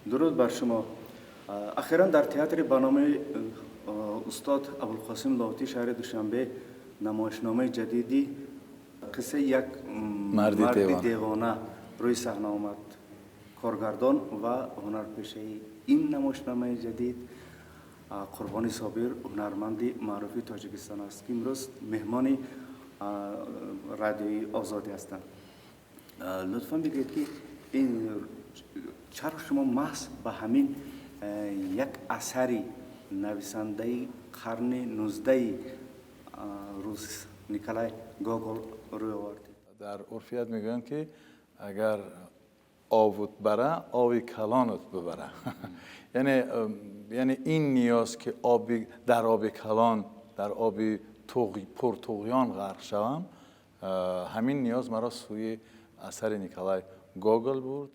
Дуруд бар шумо. Ахиран дар театри ба номи устод Абулқосим Лоҳутӣ шаҳри Душанбе намоишномаи ҷадиди қиссаи як марди девона рӯи саҳна омад. Коргардон ва ҳунарпешаи ин намоишномаи ҷадид Қурбони Собир, ҳунарманди маъруфи Тоҷикистон аст, ки имрӯз меҳмони Радиои Озодӣ ҳастанд. Лутфан бигӯед, ки ин чаро шумо маҳз ба ҳамин як асари нависандаи қарни 19-и рус Николай Гогол рӯй овардед? Дар урфият мегӯянд, ки агар овут бара, ови калонут бибара. Яъне ин ниёз, ки оби дар оби калон, дар оби пуртуғён ғарқ шавам, ҳамин ниёз маро сӯи асари Николай Гогол бурд.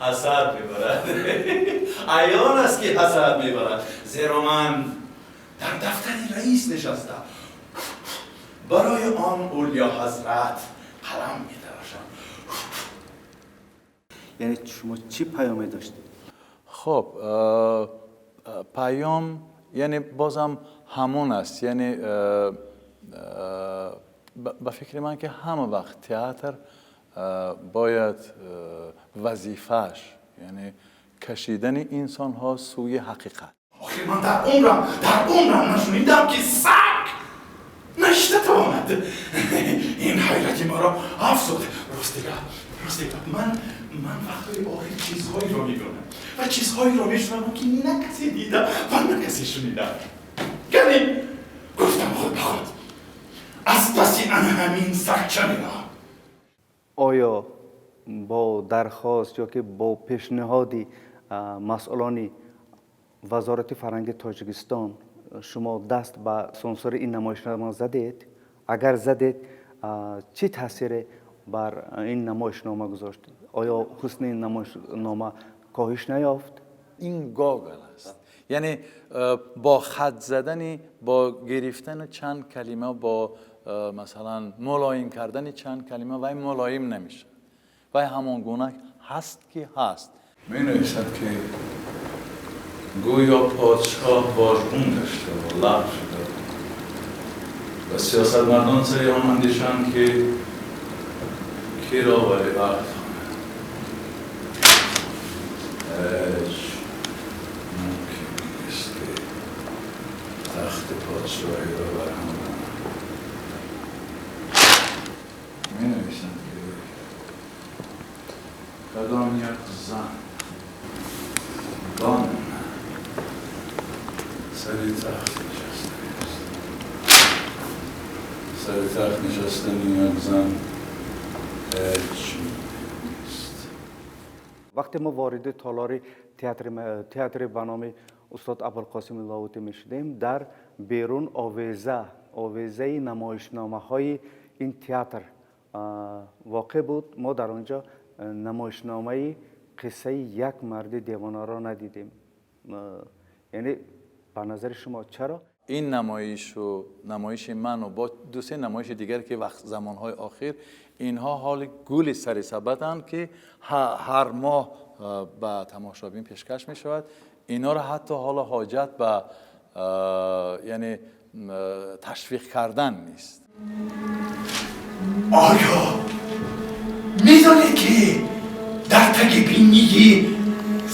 Ҳасад мебарад. Аён аст, ки ҳасад мебарад, зеро ман дар дафтари раис нишаста барои он улё ҳазрат қалам метарошам. Яъне шумо чӣ паёме доштед? Хоб, паём яъне бозам ҳамон аст, яъне ба фикри ман, ки ҳама вақт театр бояд вазифааш, яъне кашидани инсонҳо сӯи ҳақиқат. Охир ман дар умрам нашунидам, ки саг ништа тавонад. Ин ҳайрати маро афзуд. Рости гап, ман вақтҳои охир чизҳоеро мебинам ва чизҳоеро мешунавам, ки на касе дида ва на касе шунида. Яъне гуфтам худ ба худ, аз паси ана ҳамин сагча меоям. Оё бо дархост ё ки бо пешниҳоди масъулони Вазорати фарҳанги Тоҷикистон шумо даст ба сансури ин намоишнома задед? Агар задед, чӣ таъсире бар ин намоишнома гузошт? Оё ҳусни ин намоишнома коҳиш наёфт? Ин Гогол аст, яъне бо хат задани, бо гирифтани чанд калима, бо масалан мулоим кардани чанд калима вай мулоим намешавад. Вай ҳамон гуна ҳаст, ки ҳаст. Менависад, ки гӯё подшоҳ вожгун гашта ва лағв шуда ва сиёсатмардон сари он андешанд, ки киро валиаҳд хонанд. Ҳеҷ мумкин нест, ки тахти подшоҳиро барҳам зананд. Менависанд, ки кадом як зан дон сари тахт нишастааст. Сари тахт нишастани як зан ҳеҷ нест. Вақте мо вориди толори театри ба номи устод Абулқосими Лоҳутӣ мешудем, дар берун овезаи намоишномаҳои ин театр воқеъ буд. Мо дар он ҷо намоишномаи қиссаи як марди девонаро надидем. Яъне ба назари шумо чаро? Ин намоишу намоиши ману бо дусе намоиши дигар, ки вақт замонҳои охир, инҳо ҳоли гули сари сабатанд, ки ҳар моҳ ба тамошобин пешкаш мешавад. Инҳоро ҳатто ҳоло ҳоҷат ба яъне ташвиқ кардан нест. Оё медонед, ки дар таги бинии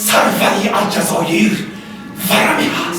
сарвари Алҷазоир вараме ҳаст?